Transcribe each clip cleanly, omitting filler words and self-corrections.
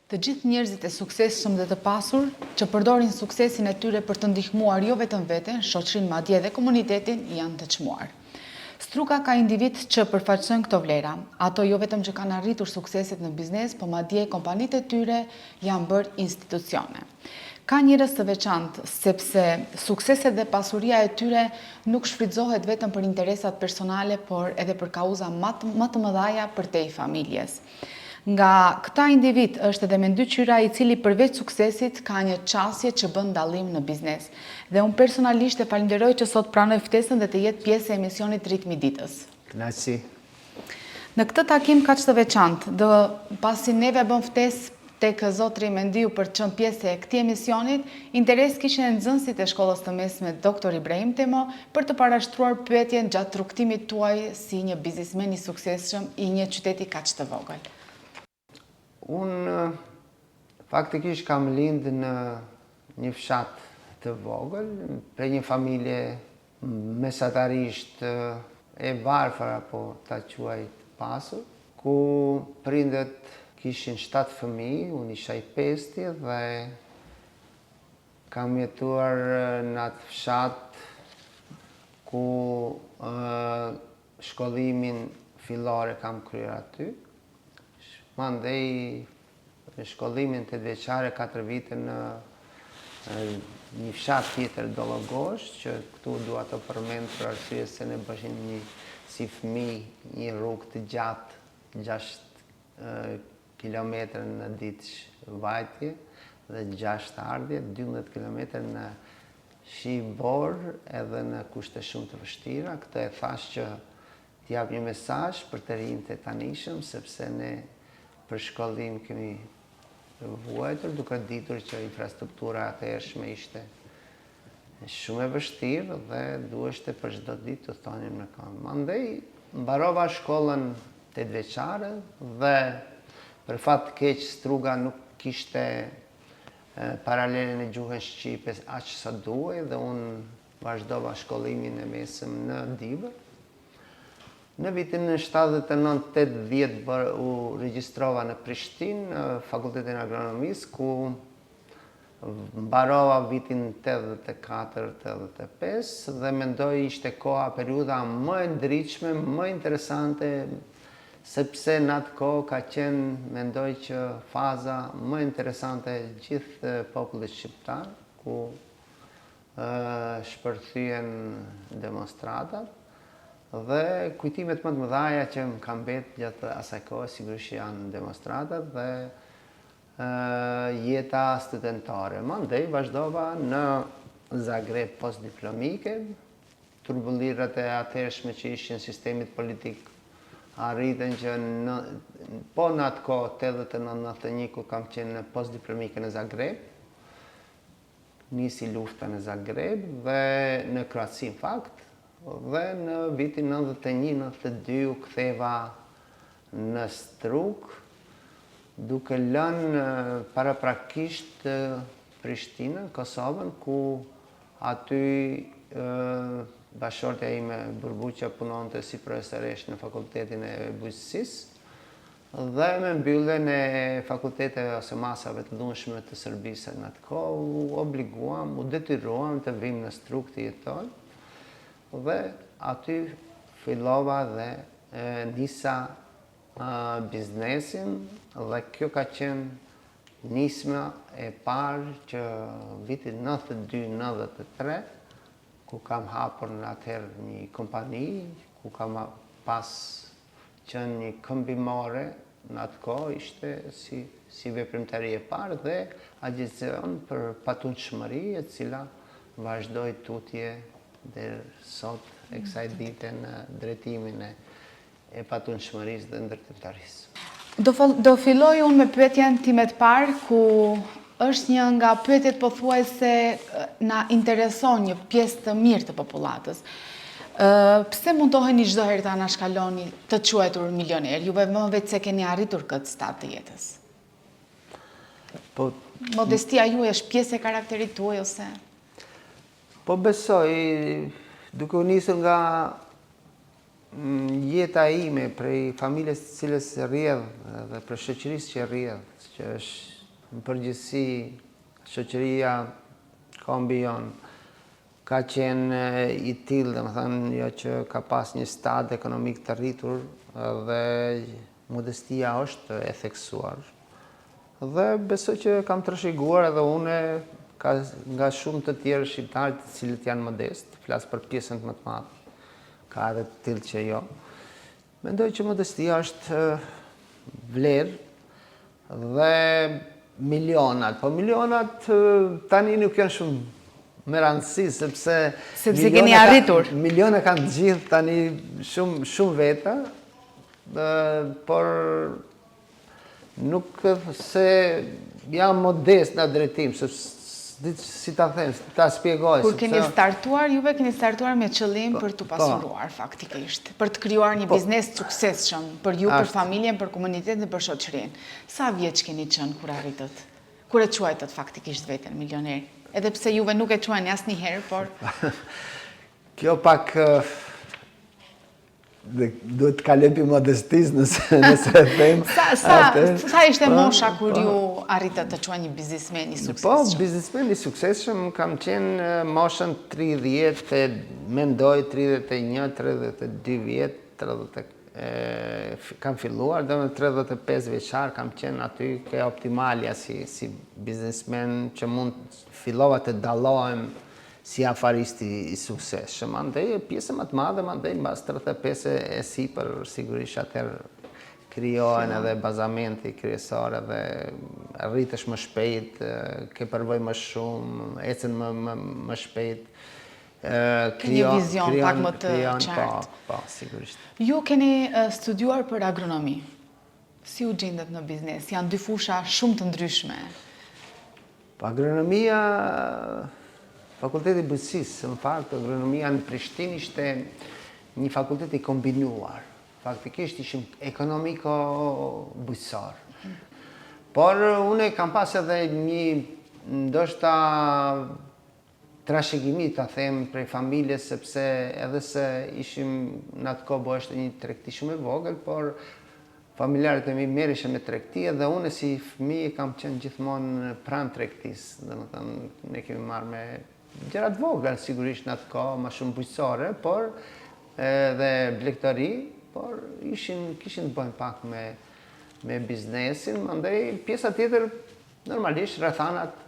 Të gjithë njerëzit e suksesshëm dhe të pasur, që përdorin suksesin e tyre për të ndihmuar jo vetëm veten, shoqërinë madje edhe komunitetin, janë të çmuar. Struga ka individë që përfaqësojnë këto vlera. Ato jo vetëm që kanë arritur sukseset në biznes, po madje kompanitë e tyre janë bërë institucione. Ka njerëz të veçantë, sepse sukseset dhe pasuria e tyre nuk shfrytëzohet vetëm për interesat personale, por edhe për kauza më të mëdhaja përtej familjes. Nga këta individë është edhe Mendy Qyra i cili përveç suksesit ka një qasje që bën dallim në biznes. Dhe unë personalisht e falënderoj që sot pranoi ftesën dhe të jetë pjesë e emisionit Ritmi i Ditës. Kënaqësi. Në këtë takim kaq të veçantë, do pasi neve bëmë ftesë tek zotri Mendiu për të qenë pjesë e këtij emisionit, interes kishin e nxënësit e shkollës të mesme Doktor Ibrahim Temo për të parashtruar pyetjen gjatë rrugëtimit tuaj si një biznesmen i suksesshëm i një qyteti kaq të vogël. Unë faktikisht kam lind në një fshat të vogël, prej një familje mesatarisht e varfër apo ta quaj të pasur, ku prindët kishin 7 fëmijë, unë isha i pesti dhe kam jetuar në atë fshat ku shkollimin fillor e kam kryer aty. Mandej shkollimin tetëvjeçar e 4 vite në një fshat tjetër Dollogosh, që këtu dua të përmend për arsye se ne bëshim një si fëmijë një rrugë të gjatë, 6 kilometra në ditë vajtje dhe 6 ardhje, 12 kilometra në shi borë edhe në kushte shumë të vështira. Këtë e thash që t'jap një mesazh për të rinjtë e tanishëm, sepse ne për shkollim kemi vuajtur, duke ditur që infrastruktura atëhershme ishte shumë e vështirë dhe duheshte për çdo ditë të thonim në këmbë. Mandej mbarova shkollën tetëvjeçare dhe për fat të keq Struga nuk kishte paralelen e gjuhën shqipe aq sa duhej dhe unë vazhdova shkollimin e mesëm në Dibër. Në vitin 79-80 u regjistrova në Prishtinë, në Fakultetin e Agronomisë, ku mbarova vitin 84-85 dhe mendoj ishte koha, periudha më e ndritshme, më interesante, sepse në atë kohë ka qenë, mendoj që faza më interesante e gjithë popullit shqiptar, ku shpërthyen demonstratat dhe kujtimet më të mëdhaja që më kanë mbet gjatë asaj kohe sigurisht që janë demonstratat dhe jeta studentare. Mandej vazhdova në Zagreb postdiplomike, turbullirat e atëhershme që ishin sistemit politik arritën që në, po në atë kohë 89-91 ku kam qenë në postdiplomike në Zagreb, nisi lufta në Zagreb dhe në Kroaci në fakt, dhe në vitin 91-92 u ktheva në Strugë, duke lënë paraprakisht Prishtinën, Kosovën, ku aty bashkëshortja ime Burbuqja punonte si profesoreshë në fakultetin e bujqësisë, Dhe me mbylljen e fakulteteve ose masave të dhunshme të Serbisë në atë kohë, u obliguam, u detyruam të vim në Strugë të jetojmë. Dhe aty fillova dhe nisa biznesin dhe kjo ka qenë nisma e parë që vitit 92-93 ku kam hapur në atëherë një kompani, ku kam pas qenë një këmbimore në atë kohë ishte si, si veprimtari e parë dhe agjencion për patundshmëri e cila vazhdoi tutje deri sot e kësaj dite në drejtimin e, e patundshmërisë dhe ndërtimtarisë. Do, do filloj unë me pyetjen time të parë, ku është një nga pyetjet pothuajse na intereson një pjesë të mirë të popullatës. Pse mundoheni çdo herë të anashkaloni të quajtur milioner? Juve më vetë se keni arritur këtë stad të jetës. Po, Modestia juaj është pjesë e karakterit tuaj ose? Po besoj, duke u nisur nga mm, jeta ime prej familjes të cilës rrjedh dhe prej shoqërisë që rrjedh, që është. Në përgjithësi, shoqëria, kombi jonë, ka qenë i tillë, domethënë, jo që ka pas një stad ekonomik të rritur dhe modestia është e theksuar. Dhe besoj që kam trashëguar edhe une ka, nga shumë të tjerë shqiptarë të cilët janë modest, flas për pjesën më të madhe, ka edhe të tillë që jo. Mendoj që modestia është vlerë dhe milionat, po milionat tani nuk janë shumë me rëndësi, sepse... Sepse keni arritur. Miliona kanë të gjithë tani shumë, shumë veta, por Nuk se jam modest në drejtim, se s'di si ta them, si ta shpjegoj. Kur keni startuar, juve keni startuar me qëllim po, për t'u po. pasuruar, faktikisht, për të krijuar një po. biznes të suksesshëm, për ju, për familjen, për komunitetin dhe për shoqërinë. Sa vjeç keni qenë kur arritët? Kur e quajtët faktikisht veten milioner? Edhe pse juve nuk e quani asnjëherë, por... Kjo pak Dhe duhet të kaloj për modestisë nëse, nëse e them. Sa, sa, sa ishte po, mosha kur po. ju arritët të quani biznesmen i suksesshëm? Po, biznesmen i suksesshëm kam qenë moshën 30, mendoj 31, 32 vjet, 30, kam filluar, dhe me 35 vjeçar kam qenë aty ke optimalja si, si biznesmen që mund fillova të dallohem si afarist i suksesshëm. Mandej pjesën më të madhe, mandej mbas 35 e sipër, sigurisht atëherë krijohen edhe bazamenti kryesor edhe rritesh më shpejt, ke përvojë më shumë, ecën më, më, më shpejt, Ke një vizion pak më të qartë. Po, po, sigurisht. Ju keni studiuar për agronomi. Si u gjendët në biznes? Janë dy fusha shumë të ndryshme. Po agronomia, Fakulteti i Bujqësisë, në fakt agronomia në Prishtinë ishte një fakultet i kombinuar. Faktikisht ishim ekonomiko bujqësor. Por unë kam pas edhe një ndoshta trashëgimi ta them prej familjes sepse edhe se ishim në atë kohë bëheshte një tregti shumë e vogël, por familjarët e mi merreshin me tregti edhe unë si fëmijë kam qenë gjithmonë pranë tregtisë, domethënë ne kemi marrë me gjëra të vogla sigurisht në atë kohë, më shumë bujqësore, por edhe blegtori, por ishin kishin të bëjnë pak me me biznesin, mandej pjesa tjetër normalisht rrethanat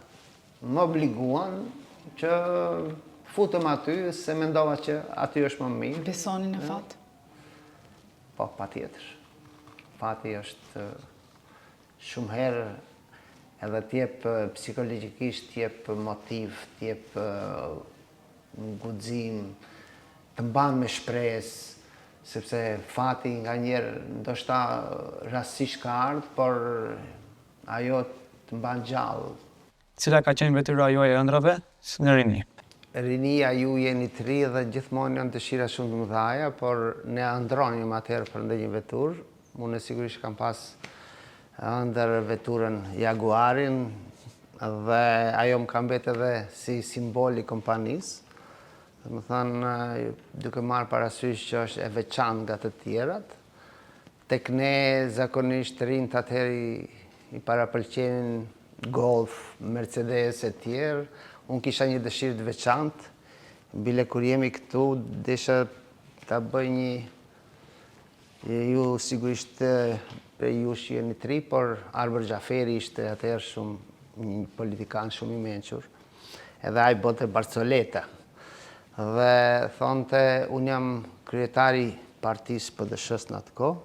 Më obliguan që futem aty, se mendova që aty është më mirë. Besoni në fat? Po, patjetër. Fati është shumë herë edhe t'jep psikologjikisht, t'jep motiv, t'jep guxim, të mban me shpresë, sepse fati nganjëherë ndoshta rastësisht ka ardhë, por ajo të mban gjallë. Cila ka qenë vetura juaj e ëndrrave si në rini? Rinia ju jeni të ri dhe gjithmonë janë dëshira shumë të mëdhaja, por ne ëndrronim atëherë për ndonjë veturë. Unë sigurisht kam pas ëndërr veturën Jaguarin dhe ajo më ka mbetë edhe si simbol i kompanisë. Domethënë, duke marrë parasysh që është e veçantë nga të tjerat. Tek ne zakonisht të rinjtë atëherë i parapëlqenin Golf, Mercedes e tjerë. Unë kisha një dëshirë të veçantë, bile kur jemi këtu desha ta bëj një ju sigurisht prej jush jeni të ri, por Arbër Xhaferi ishte atëherë shumë një politikan shumë i mençur. Edhe ai bënte barcoleta. Dhe thonte, unë jam kryetari i partisë PDSH-së në atë kohë,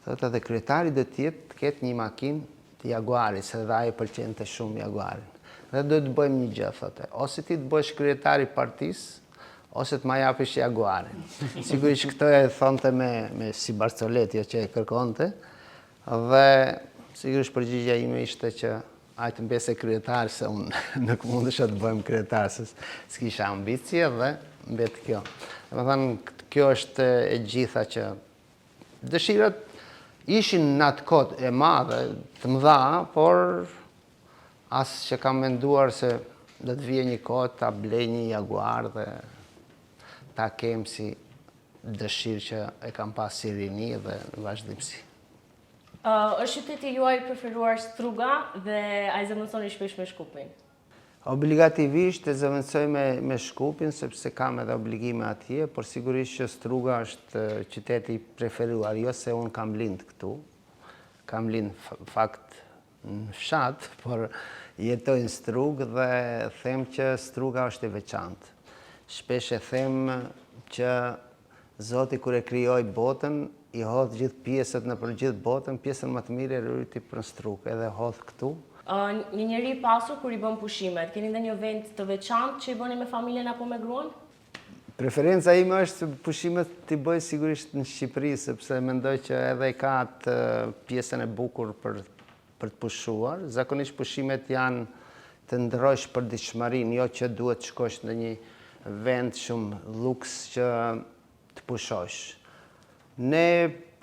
thotë edhe kryetari do të jetë të ketë një makinë të Jaguarit, se dhe ai e pëlqente shumë Jaguarin. Dhe do të bëjmë një gjë, thote, ose ti të bëhesh kryetari i partisë, ose të ma japish Jaguarin. Sigurisht këtë e thonte me, me si barcoletë, jo që e kërkonte, dhe sigurisht përgjigja ime ishte që Ai të mbeste kryetar se unë nuk mundesha të bëhem kryetar se s'kisha ambicie dhe mbet kjo. Domethënë, kjo është e gjitha që dëshirat ishin në atë kohë e madhe, të mëdha, por as që kam menduar se do të vije një kohë ta blej një Jaguar dhe ta kem si dëshirë që e kam pas si rini dhe në vazhdimësi. Është qyteti juaj i preferuar Struga dhe a e zëvendësoni shpesh me Shkupin? Obligativisht e zëvendësoj me, me Shkupin, sepse kam edhe obligime atje, por sigurisht që Struga është qyteti i preferuar, jo se unë kam lind këtu, kam lind fakt në fshat, por jetoj në Strugë dhe them që Struga është e veçantë. Shpesh e them që Zoti kur e krijoi botën, i hodh gjithë pjesët nëpër gjithë botën, pjesën më të mirë e rujti për në Strugë, edhe hodh këtu. Një njeri i pasur kur i bën pushimet, keni ndonjë vend të veçantë që i bëni me familjen apo me gruan? Preferenca ime është pushimet t'i bëj sigurisht në Shqipëri, sepse mendoj që edhe ka atë pjesën e bukur për për të pushuar. Zakonisht pushimet janë të ndërrosh përditshmërinë, jo që duhet të shkosh në një vend shumë luks që të pushosh. Ne,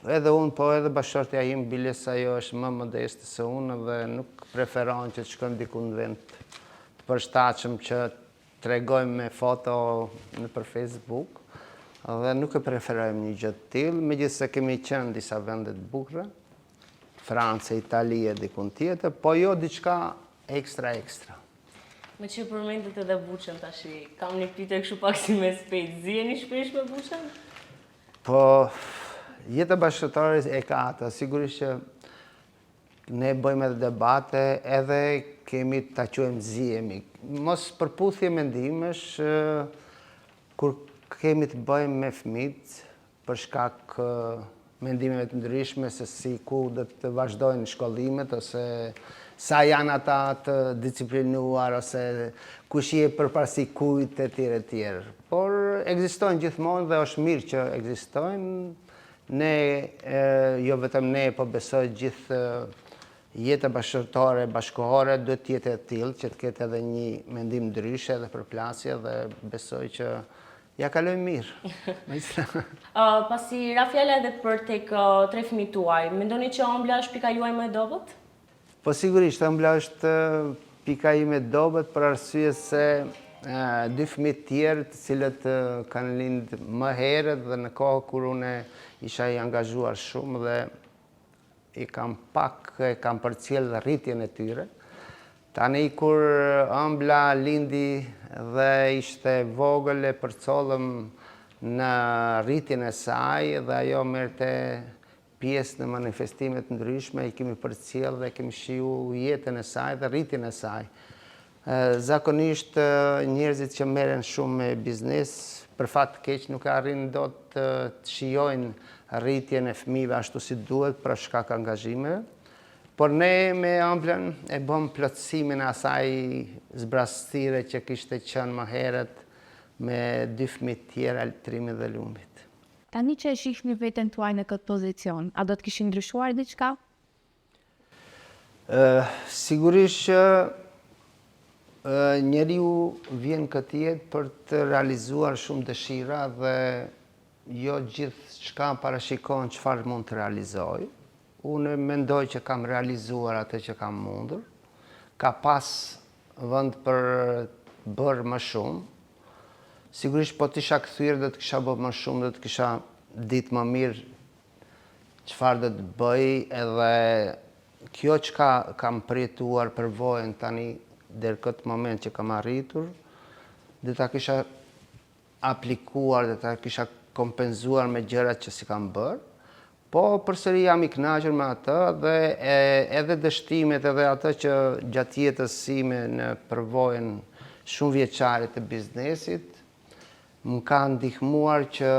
edhe unë, po edhe bashkëshortja ime, biles ajo është më modeste se unë dhe nuk preferon që të shkojmë diku në vend të përshtatshëm që tregojmë me foto nëpër Facebook dhe nuk e preferojmë një gjë të tillë, megjithëse kemi qenë në disa vende të bukura, Francë, Itali e dikun tjetër, po jo diçka ekstra ekstra. Meqë përmendët edhe Buçen tashi, kam një pyetje kështu pak si me spec, ziheni shpesh me Buçen? Po, jeta bashkëshortore e ka atë, sigurisht që Ne bëjmë edhe debate, edhe kemi ta quajmë zihemi. Mospërputhje mendimesh, kur kemi të bëjmë me fëmijët, për shkak mendimeve të ndryshme se si ku do të vazhdojnë shkollimet ose sa janë ata të disiplinuar ose kush i jep përparësi kujt e tjerë e tjerë. Por ekzistojnë gjithmonë dhe është mirë që ekzistojnë. Ne, jo vetëm ne, po besoj gjithë jeta bashkëshortore, bashkëkohore, duhet të jetë e tillë, që të ketë edhe një mendim ndryshe edhe përplasje dhe besoj që ia kalojmë mirë. Pasi ra fjala edhe për tek tre fëmijët tuaj, mendoni që Ëmbla është pika juaj më e dobët? Po sigurisht, Ëmbla është pika ime e dobët për arsye se dy fëmijët tjerë të cilët kanë lind më herët dhe në kohë kur unë isha i angazhuar shumë dhe i kam pak e kam përcjell rritjen e tyre. Tani kur Ëmbla lindi dhe ishte vogël e përcollëm në rritjen e saj dhe ajo merrte pjesë në manifestime të ndryshme, i kemi përcjellë dhe kemi shiju jetën e saj dhe rritjen e saj. Zakonisht njerëzit që merren shumë me biznes, për fat të keq nuk e arrijnë dot të shijojnë rritjen e fëmijëve ashtu si duhet për shkak angazhimeve. Por ne me Ëmblën e bëmë plotësimin e asaj zbrazëtire që kishte qenë më herët me dy fëmijët tjerë, Altrimit dhe Lumit. Tani që e shihni veten tuaj në këtë pozicion, a do të kishit ndryshuar diçka? Sigurisht që njeriu vjen këtë jetë për të realizuar shumë dëshira dhe jo gjithçka parashikon çfarë mund të realizojë. Unë mendoj që kam realizuar atë që kam mundur. Ka pas vend për të bërë më shumë. Sigurisht po të isha kthyer do të kisha bërë më shumë, do të kisha ditë më mirë çfarë do të bëj edhe kjo çka kam përjetuar përvojën tani deri këtë moment që kam arritur, do ta kisha aplikuar do ta kisha kompenzuar me gjërat që s'i kam bërë, po përsëri jam i kënaqur me atë dhe edhe dështimet edhe atë që gjatë jetës sime në përvojën shumëvjeçare të biznesit, më ka ndihmuar që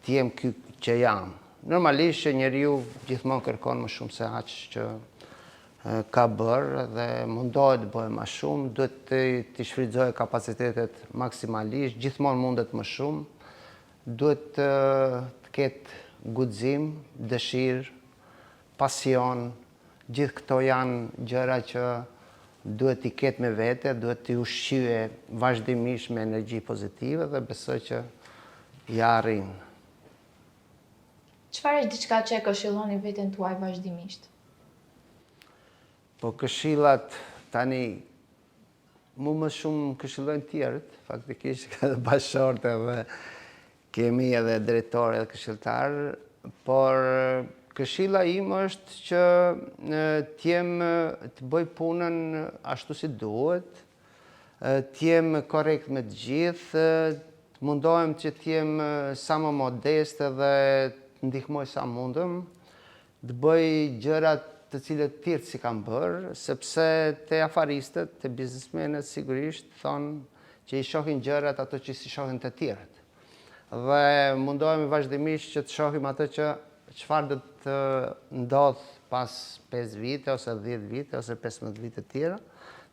të jem ky që jam. Normalisht që njeriu gjithmonë kërkon më shumë se aq që ka bërë dhe mundohet të bëjë më shumë, duhet të t'i shfrytëzojë kapacitetet maksimalisht, gjithmonë mundet më shumë, duhet të, të ketë guxim, dëshirë, pasion, gjithë këto janë gjëra që duhet t'i ketë me vete, duhet t'i ushqyë vazhdimisht me energji pozitive dhe besoj që ia arrin. Çfarë është diçka që e këshilloni veten tuaj vazhdimisht? Po këshillat tani mu më shumë më këshillojnë tjerët, faktikisht edhe bashkëshorte dhe kemi edhe drejtor edhe këshilltar, por Këshilla ime është që të jem të bëj punën ashtu si duhet, të jem korrekt me të gjithë, të mundohem që të jem sa më modest edhe të ndihmoj sa mundem, të bëj gjërat të cilët tjerët s'i kanë bërë, sepse te afaristët, te biznesmenët sigurisht thonë që i shohin gjërat ato që s'i shohin të tjerët. Dhe mundohemi vazhdimisht që të shohim atë që çfarë do të ndodhë pas 5 vite ose 10 vite ose 15 vite të tjera.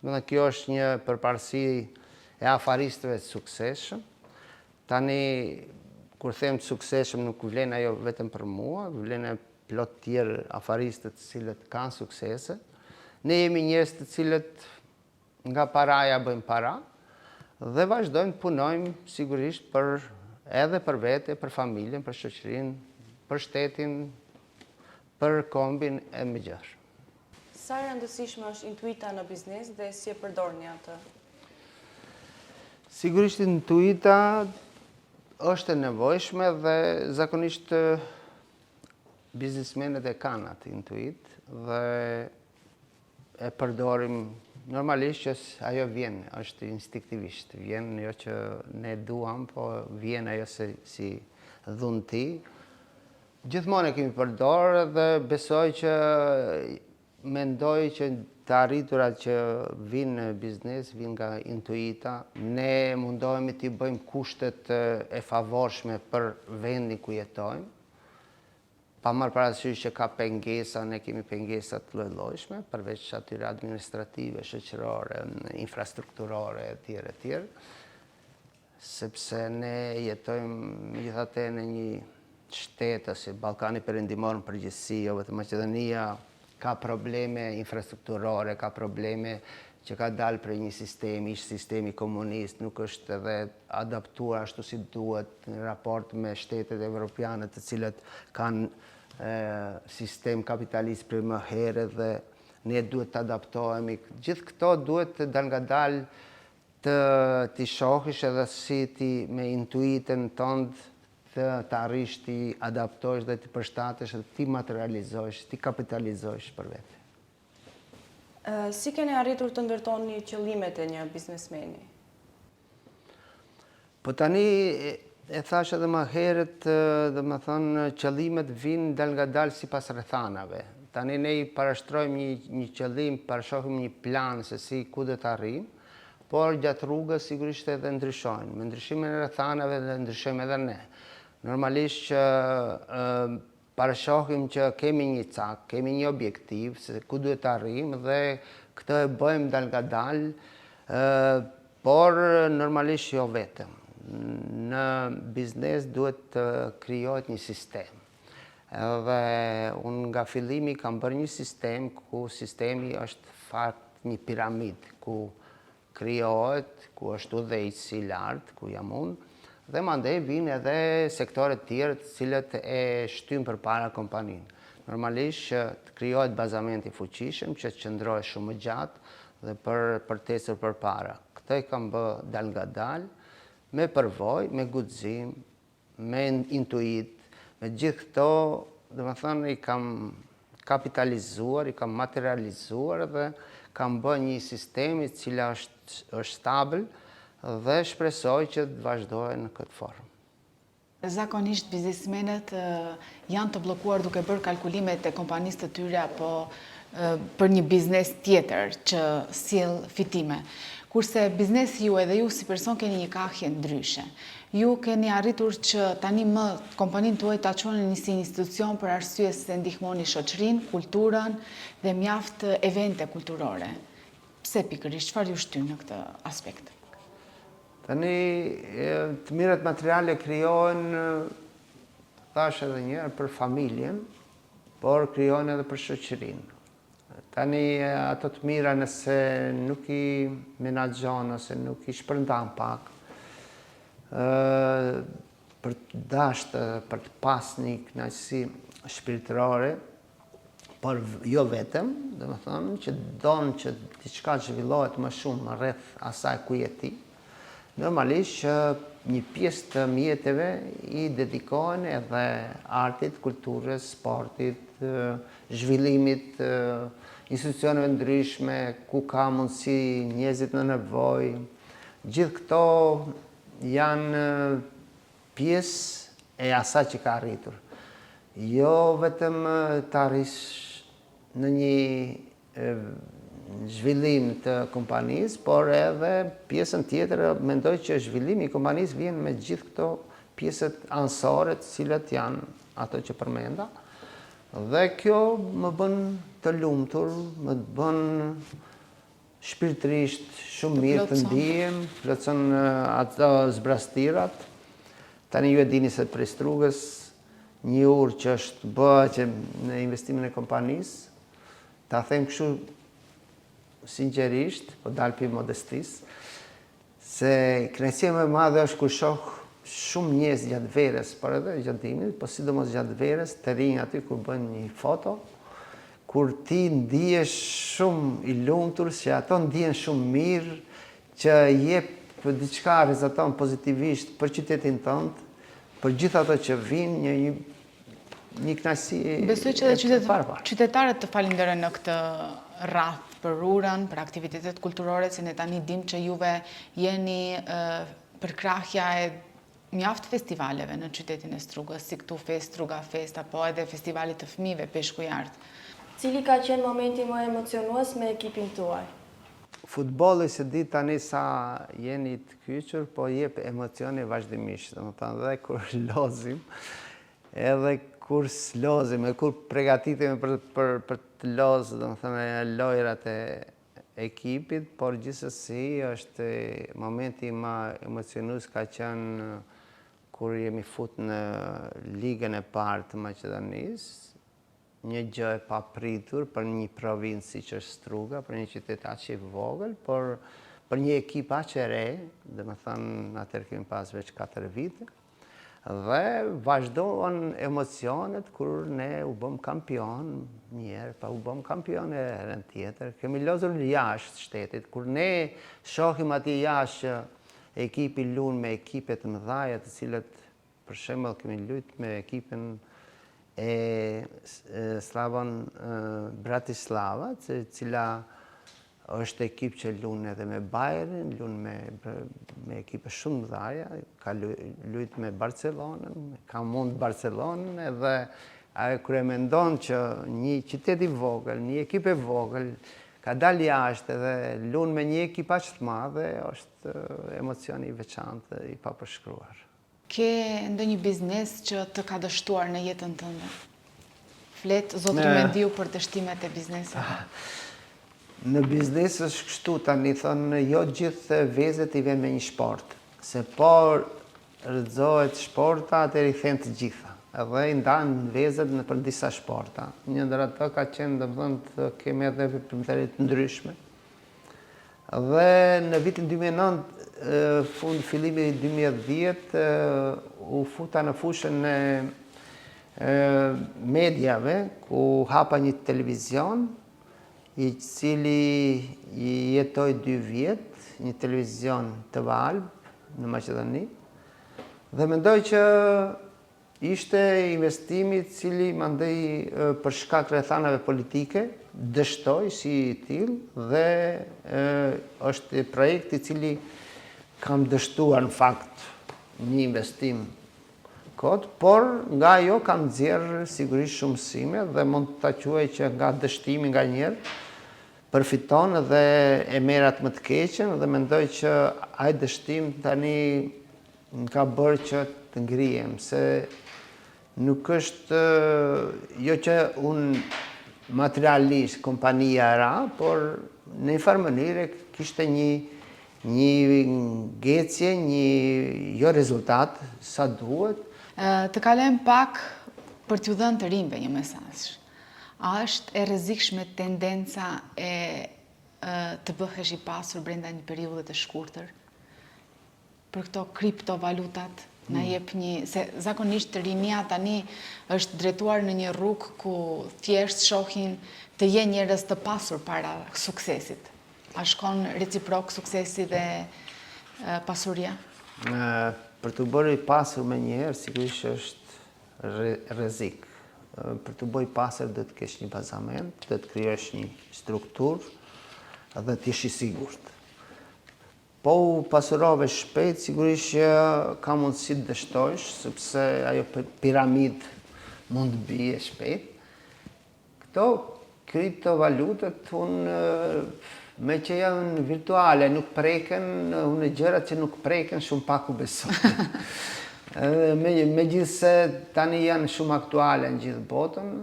Domethënë kjo është një përparësi e afaristëve të suksesshëm. Tani kur them të suksesshëm nuk vlen ajo vetëm për mua, vlen e plot tjerë afaristët të cilët kanë suksese. Ne jemi njerëz të cilët Nga paraja bëjmë para dhe vazhdojmë të punojmë sigurisht për edhe për vete, për familjen, për shoqërinë, për shtetin, për kombin e më gjerë. Sa e rëndësishme është intuita në biznes dhe si e përdorni atë? Sigurisht intuita është e nevojshme dhe zakonisht biznesmenët e kanë atë intuitë dhe e përdorim normalisht që ajo vjen, është instinktivisht, vjen jo që ne duam, po vjen ajo se, si dhunti. Gjithmonë e kemi përdorë dhe besoj që mendoj që të arriturat që vijnë në biznes, vijnë nga intuita. Ne mundohemi t'i bëjmë kushtet e favorshme për vendin ku jetojmë. Pa marrë parasysh që ka pengesa, ne kemi pengesa të lloj-llojshme, përveç atyre administrative, shoqërore, infrastrukturore etj etj. Sepse ne jetojmë megjithatë në një shtet ose Ballkani Perëndimor në përgjithësi, jo vetëm Maqedonia, ka probleme infrastrukturore, ka probleme që ka dalë prej një sistemi, ish sistemi komunist, nuk është edhe adaptuar ashtu si duhet në raport me shtetet evropiane të cilët kanë sistem kapitalist prej më herët dhe ne duhet të adaptohemi. Gjithë këto duhet të dalngadalë të t'i shohish edhe si ti me intuitën tënd të të arrish t'i adaptosh dhe t'i përshtatesh dhe t'i materializosh, t'i kapitalizosh për vete. Si keni arritur të ndërtoni qëllimet e një biznesmeni? Po tani e thash edhe më herët, domethënë qëllimet vijnë dalngadalë sipas rrethanave. Tani ne i parashtrojmë një një qëllim, parashohim një plan se si ku do të arrijmë, por gjatë rrugës sigurisht edhe ndryshojnë. Me ndryshimin e rrethanave dhe ndryshojmë edhe ne. Normalisht që Parashohim që kemi një cak, kemi një objektiv se ku duhet të arrijmë dhe këtë e bëjmë dalngadalë, por normalisht jo vetëm. Në biznes duhet të krijohet një sistem. Edhe unë nga fillimi kam bërë një sistem ku sistemi është fakt një piramidë, ku krijohet, ku është udhëheqësi i lartë, ku jam unë, dhe mandej vijnë edhe sektorët tjerë të cilët e shtyjnë përpara kompaninë. Normalisht që të krijohet bazament i fuqishëm që të qëndrojë shumë më gjatë dhe për për të ecur përpara. Këtë e kam bë dalngadalë, me përvojë, me guxim, me intuitë, me gjithë këto, domethënë, i kam kapitalizuar, i kam materializuar dhe kam bë një sistem i cili është, është stabil dhe shpresoj që të vazhdojë në këtë formë. Zakonisht biznesmenët janë të bllokuar duke bërë kalkulimet e kompanisë të tyre apo për një biznes tjetër që sjell fitime. Kurse biznesi juaj dhe ju si person keni një kahje ndryshe. Ju keni arritur që tani më kompaninë tuaj ta quani një si institucion për arsye se ndihmoni shoqërinë, kulturën dhe mjaft evente kulturore. Pse pikërisht, çfarë ju shtyn në këtë aspekt? Tani, të mirat materiale krijohen, thashë edhe një herë, për familjen, por krijohen edhe për shoqërinë. Tani ato të mira nëse nuk i menaxhon ose nuk i shpërndan pak, ë për të dashtë, për të pas një kënaqësi shpirtërore, por jo vetëm, domethënë që don që diçka të zhvillohet më shumë rreth asaj ku je ti. Normalisht që një pjesë të mjeteve i dedikohen edhe artit, kulturës, sportit, zhvillimit, institucioneve ndryshme, ku ka mundësi njerëzit në nevojë. Gjithë këto janë pjesë e asaj që ka arritur. Jo vetëm të arrish në një zhvillim të kompanisë, por edhe pjesën tjetër mendoj që zhvillimi i kompanisë vjen me gjithë këto pjesët anësore të cilat janë ato që përmenda. Dhe kjo më bën të lumtur, më bën shpirtërisht shumë mirë të ndihem, plotëson ato zbrastirat. Tani ju e dini se prej Strugës një urë që është bë që në investimin e kompanisë, Ta them kështu sinqerisht, po dal prej modestisë, se kënaqësia më e madhe është kur shoh shumë njerëz gjatë verës, por edhe gjatë dimrit, po sidomos gjatë verës, të rinj aty kur bëjnë një foto, kur ti ndihesh shumë i lumtur, që ato ndihen shumë mirë, që jep diçka rrezaton pozitivisht për qytetin tënd, për gjithë ato që vijnë, një, një një kënaqësi Besoj që edhe qytetarët të falenderojnë në këtë radhë për urën, për aktivitetet kulturore, se ne tani dim që juve jeni përkrahja e mjaft festivaleve në qytetin e Strugës, si këtu Fest, Struga Fest, apo edhe festivalit të fëmijëve Peshku i Artë. Cili ka qenë momenti më emocionues me ekipin tuaj? Futbolli s'e di tani sa jeni të kyçur, po jep emocione vazhdimisht, domethënë dhe kur lozim, Edhe kur s'lozim, e kur pregatitemi për, për, për të lozë, domethënë, lojrat e ekipit, por gjithsesi është momenti ma emocionues ka qenë kur jemi fut në ligën e parë të Maqedonisë, një gjë e papritur për një provincë siç është Struga, për një qytet aq i vogël, por për një ekip aq e re, domethënë atëherë kemi pas veç 4 vite, dhe vazhduan emocionet kur ne u bëm kampion një herë, pa u bëm kampion e herën tjetër, kemi lozur jashtë shtetit, kur ne shohim aty jashtë që ekipi lun me ekipe të mëdhaja të cilët Për shembull kemi lujt me ekipin e Slovan Bratislava, e cila është ekip që lun edhe me Bayernin, lun me me ekipe shumë të mëdha, ka lujt me Barcelonën, ka mund Barcelonën edhe ajo kur e mendon që një qytet i vogël, një ekip e vogël ka dalë jashtë edhe lun me një ekip aq të madhe, është emocion i veçantë, i papërshkruar. Ke ndonjë biznes që të ka dështuar në jetën tënde? Flet zotri Mendiu për dështimet e bizneseve. Në biznes është kështu tani thonë jo gjithë vezët i vënë me një shportë, se po rrëzohet shporta atëherë i then të gjitha. Edhe i ndan vezët nëpër disa shporta. Një ndër ato ka qenë, domethënë, të kemi edhe veprimtari të ndryshme. Dhe në vitin 2009, fund fillimi i 2010, u futa në fushën e mediave, ku hapa një televizion, i cili jetoi dy vjet, një televizion TV Alb në Maqedoni, dhe mendoj që Ishte investimi i cili mandej për shkak rrethanave politike dështoi si i tillë dhe është projekt i cili kam dështuar në fakt një investim kot, por nga ajo kam nxjerrë sigurisht shumë mësime dhe mund ta quaj që nga dështimi nganjëherë përfiton dhe e merr atë më të keqen dhe mendoj që ai dështim tani Më ka bërë që të ngrihem, se nuk është, jo që unë materialisht kompania ra, por në një farë mënyre kishte një një ngecje, një jo rezultat sa duhet. Të kalojmë pak për t'ju dhënë të rinjve një mesazh. A është e rrezikshme tendenca e të bëhesh i pasur brenda një periudhe të shkurtër? Për këto kriptovalutat na mm. jep një se zakonisht rinia tani është drejtuar në një rrugë ku thjesht shohin të jenë njerëz të pasur para suksesit. A shkon reciprok suksesi dhe pasuria? Për t'u bërë i pasur menjëherë, sigurisht që është rrezik. Për t'u bërë i pasur duhet të kesh një bazament, duhet të krijosh një strukturë dhe të jesh i sigurt. Po u pasurove shpejt, sigurisht që ka mundësi të dështojsh, sepse ajo piramidë mund të bie shpejt. Këto kriptovalutat unë meqë janë virtuale, nuk preken, unë gjërat që nuk preken shumë pak u besoj. Edhe me, megjithëse tani janë shumë aktuale në gjithë botën,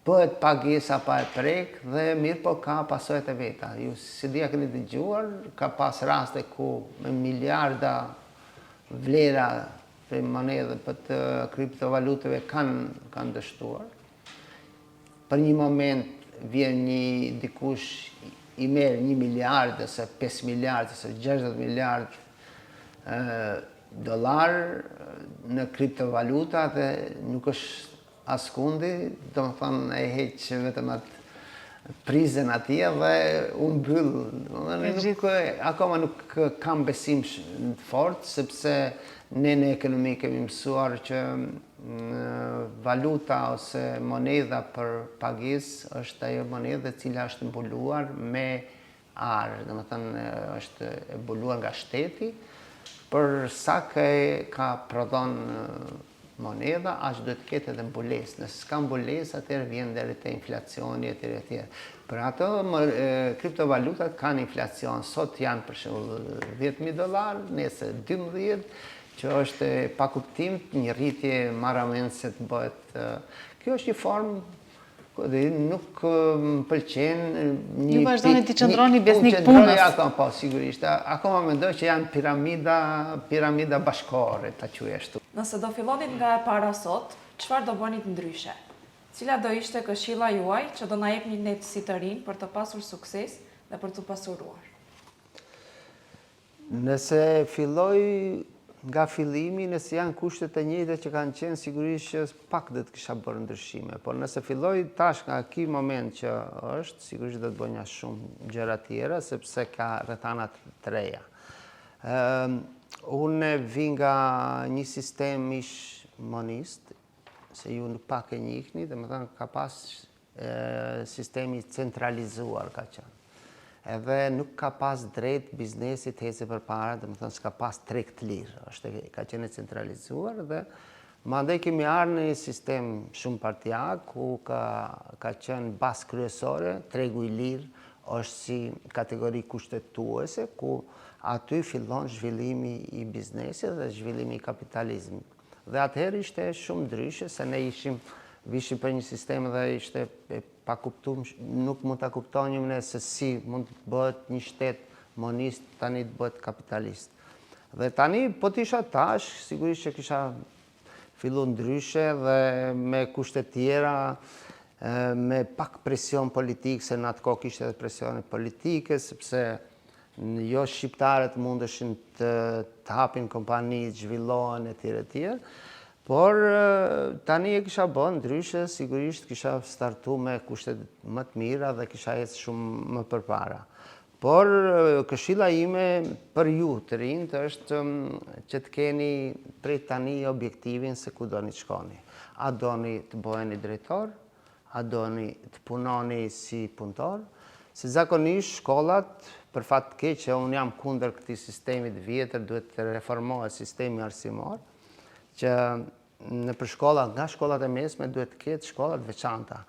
bëhet pagesa pa e prek dhe mirëpo ka pasojat e veta. Ju s'e di a keni dëgjuar, ka pas raste ku me miliarda vlera të monedhë për të kriptovaluteve kanë kanë dështuar. Për një moment vjen një dikush i merr një miliard ose 5 miliard ose 60 miliard dollar në kriptovaluta dhe nuk është askundi, domethënë e heq vetëm atë prizën atje dhe u mbyll. Domethënë nuk akoma nuk kam besim të fortë sepse ne në ekonomi kemi mësuar që valuta ose monedha për pagesë është ajo monedhë e cila është mbuluar me ar, domethënë është e mbuluar nga shteti, për sa ke ka prodhon monedha, aq duhet të ketë edhe mbulesë. Nëse s'ka mbulesë, atëherë vjen deri te inflacioni etj etj. Për ato kriptovalutat kanë inflacion. Sot janë për shembull 10000 dollar, nesër 12, që është e pakuptimtë, një rritje marramendëse të bëhet. Kjo është një formë dhe nuk më pëlqen një Ju vazhdoni të qëndroni besnik punës. Akoma, po, sigurisht. Akoma mendoj që janë piramida, piramida bashkëkohore, ta quaj ashtu. Nëse do fillonit nga e para sot, çfarë do bënit ndryshe? Cila do ishte këshilla juaj që do na jepnit ne si të rinj për të pasur sukses dhe për t'u pasuruar? Nëse filloj nga fillimi, nëse janë kushtet e njëjta që kanë qenë, sigurisht që pak do të kisha bërë ndryshime. Por nëse filloj tash nga ky moment që është, sigurisht do të bënja shumë gjëra tjera, sepse ka rrethana të reja. Unë vi nga një sistem ish monist, se ju nuk pak e njihni, domethënë ka pas sistemi centralizuar ka qenë. Edhe nuk ka pas drejt biznesi të ecë përpara, domethënë s'ka pas treg të lirë, është ka qenë e centralizuar dhe mandej kemi ardhur në një sistem shumë partiak ku ka ka qenë bazë kryesore, tregu i lirë është si kategori kushtetuese ku aty fillon zhvillimi i biznesit dhe zhvillimi i kapitalizmit. Dhe atëherë ishte shumë ndryshe, se ne ishim, vishim për një sistem dhe ishte e pakuptum, nuk mund ta kuptonim ne se si mund të bëhet një shtet monist, tani të bëhet kapitalist. Dhe tani, po të isha tash, sigurisht që kisha fillu ndryshe dhe me kushte tjera, me pak presion politik, se në atë kohë kishte edhe presione politike, sepse Jo shqiptarët mundeshin të të hapin kompani, të zhvillohen etj etj. Por tani e kisha bë ndryshe, sigurisht kisha startu me kushte më të mira dhe kisha ecë shumë më përpara. Por këshilla ime për ju të rinjtë është që të keni prej tani objektivin se ku doni të shkoni. A doni të bëheni drejtor, A doni të punoni si punëtor? Se zakonisht shkollat, për fat të keq, që unë jam kundër këtij sistemi të vjetër, duhet të reformohet sistemi arsimor, që nëpër shkolla, nga shkollat e mesme duhet të ketë shkolla të veçanta,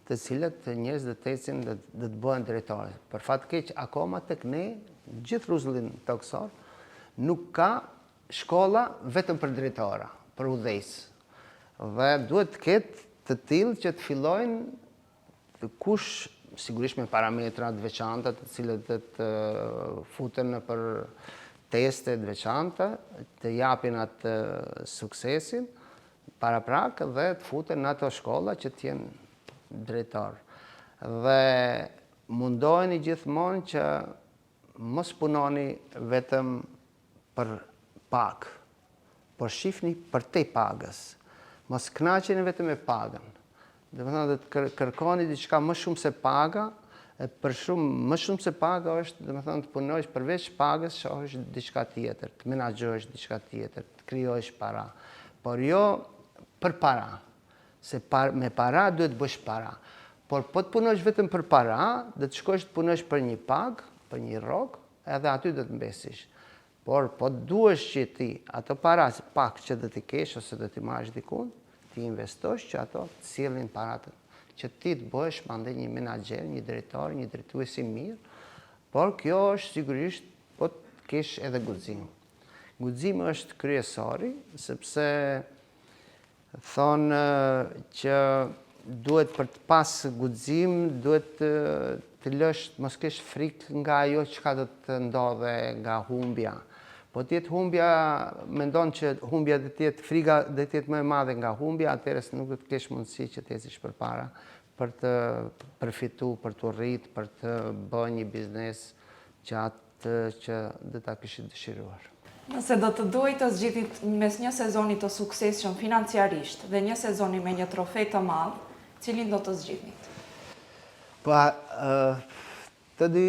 të cilët njerëz do të ecin dhe do të bëhen drejtorë. Për fat të keq, akoma tek ne, gjithë rruzullin tokësor, nuk ka shkolla vetëm për drejtora, për udhëheqës. Dhe duhet të ketë të tillë që të fillojnë kush sigurisht me parametra të veçanta të cilët të, të futen nëpër teste të veçanta, të japin atë suksesin paraprak dhe të futen në ato shkolla që të jenë drejtor. Dhe mundoheni gjithmonë që mos punoni vetëm për pagë, por shifni përtej pagës. Mos kënaqeni vetëm me pagën. Domethënë do të kërkoni diçka më shumë se paga Për shumë, më shumë se paga është, domethënë, të punosh përveç pagës, shohësh diçka tjetër, të menaxhosh diçka tjetër, të krijosh para. Por jo për para, se par, me para duhet të bësh para. Por po të punosh vetëm për para, do të shkosh të punosh për një pagë, për një rrogë, edhe aty do të mbesish. Por po të duhesh që ti ato para pak që do t'i kesh ose do t'i marrësh dikun, t'i investosh që ato të sjellin paratë, që ti të bëhesh mandej një menaxher, një drejtor, një drejtues i mirë, por kjo është sigurisht po të kesh edhe guxim. Guximi është kryesori, sepse Thonë që duhet për të pas guxim, duhet të lësh, të mos kesh frikë nga ajo çka do të ndodhe nga humbja. Po të jetë humbja, mendon që humbja do të jetë, friga do të jetë më e madhe nga humbja, atëherë nuk do të kesh mundësi që të ecësh përpara për të përfitu, për t'u rrit, për të bë një biznes që atë Të që do ta kishit dëshiruar. Nëse do të duhej të zgjidhnit mes një sezoni të suksesshëm financiarisht dhe një sezoni me një trofe të madh, cilin do të zgjidhnit? Po, të dy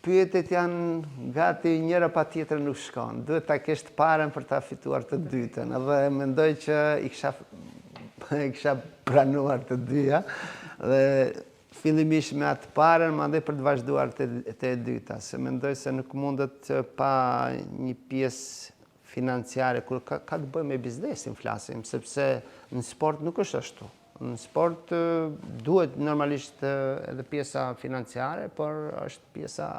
pyetjet janë gati njëra pa tjetrën nuk shkon. Duhet ta kesh të parën për ta fituar të dytën. Edhe mendoj që i kisha i kisha pranuar të dyja dhe Fillimisht me atë parën, mandej për të vazhduar te e dyta, se mendoj se nuk mundet pa një pjesë financiare, kur ka, ka të bëjë me biznesin flasim, sepse në sport nuk është ashtu. Në sport duhet normalisht edhe pjesa financiare, por është pjesa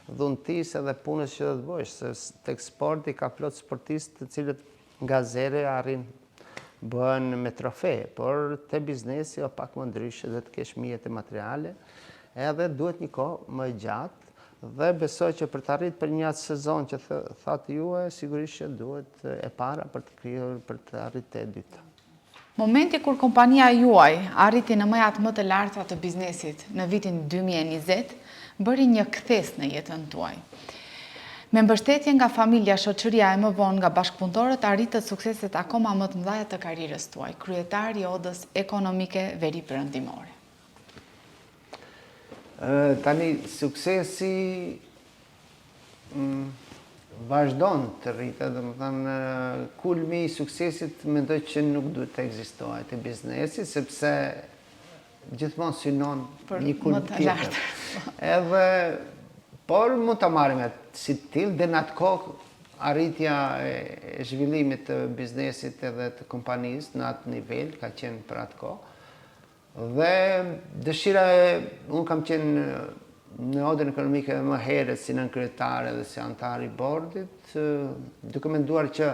dhuntisë edhe punës që do të bësh, se tek sporti ka plot sportistë të cilët Nga zero arrin bëhen me trofe, por te biznesi o pak më ndryshe dhe të kesh mjete materiale, edhe duhet një kohë më e gjatë, dhe besoj që për të arrit për një atë sezon që thatë ju, sigurisht që duhet e para për të krijuar për të arrit te e dyta. Momenti kur kompania juaj arriti në majat më të larta të biznesit në vitin 2020, bëri një kthesë në jetën tuaj. Me mbështetje nga familja, shoqëria e më vonë nga bashkëpunëtorët arritët sukseset akoma më të mëdha të karrierës tuaj, kryetar i Odës Ekonomike Veri-Perëndimore. Tani suksesi mm, vazhdon të rritet, domethënë kulmi i suksesit mendoj që nuk duhet të ekzistojë te biznesi, sepse gjithmonë synon një kulm tjetër. Edhe, por mund ta marrim atë si të tillë, dhe në atë kohë arritja e zhvillimit të biznesit edhe të kompanisë në atë nivel ka qenë për atë kohë. Dhe dëshira e, unë kam qenë në odën ekonomike më herët si nënkryetar edhe si anëtar i bordit, duke menduar që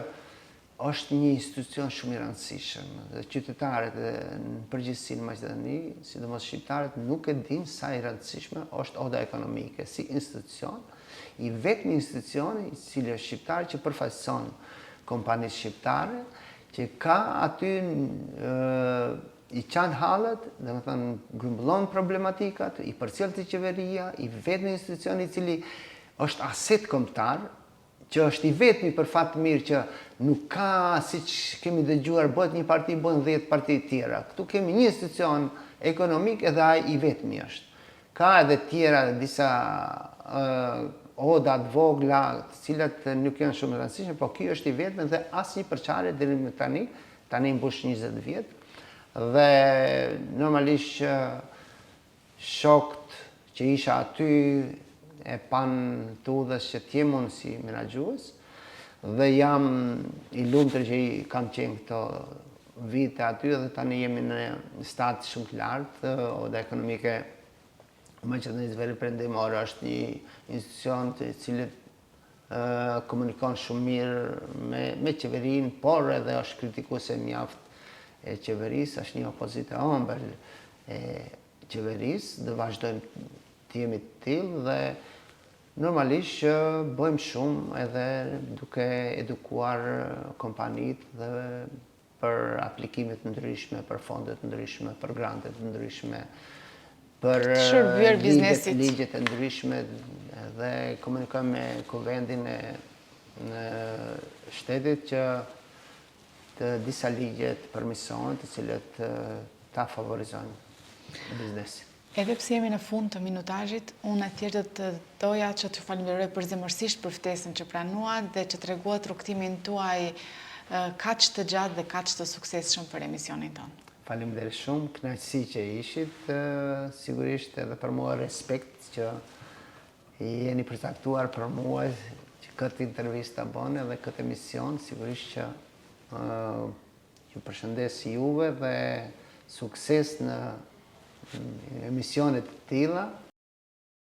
është një institucion shumë i rëndësishëm dhe qytetarët në përgjithësi në Maqedoni, sidomos shqiptarët, nuk e dinë sa i rëndësishme është oda ekonomike si institucion, i vetmi institucion i cili është shqiptar që përfaqëson kompanitë shqiptare, që ka aty i qan hallet, domethënë grumbullon problematikat, i përcjell te qeveria, i vetmi institucion i cili është aset kombëtar, që është i vetmi për fat të mirë që nuk ka, siç kemi dëgjuar, bëhet një parti, bëhen 10 parti tjera. Këtu kemi një institucion ekonomik edhe ai i vetmi është. Ka edhe tjera disa oda të vogla, të cilat nuk janë shumë të rëndësishme, po ky është i vetmi dhe asnjë përçarje deri më tani, tani mbush 20 vjet dhe normalisht që Shokët që isha aty e panë të udhës që të jem unë si menaxhues dhe jam i lumtur që i kam qenë këto vite aty dhe tani jemi në stad shumë të lartë, Oda Ekonomike e Maqedonisë Veriperëndimore është një institucion të cilit komunikon shumë mirë me, me qeverinë, por edhe është kritikuese mjaft e qeverisë, është një opozitë e ëmbël e qeverisë, dhe vazhdojmë të jemi të tillë dhe normalisht që bëjmë shumë edhe duke edukuar kompanitë dhe për aplikime të ndryshme, për fonde të ndryshme, për grante të ndryshme, për ligjet, ligjet e ndryshme dhe komunikojmë me kuvendin e në shtetit që të disa ligje të përmirësohen, të cilët ta favorizojnë biznesin. Edhe pse jemi në fund të minutazhit, unë thjesht do të doja që t'ju falenderoj përzemërsisht për ftesën që pranuat dhe që treguat rrugëtimin tuaj kaq të gjatë dhe kaq të suksesshëm për emisionin tonë. Faleminderit shumë, kënaqësi që ishit, sigurisht edhe për mua respekt që jeni përcaktuar për mua që këtë intervistë ta bëni edhe këtë emision, sigurisht që ju përshëndes juve dhe sukses në emisionet të tilla.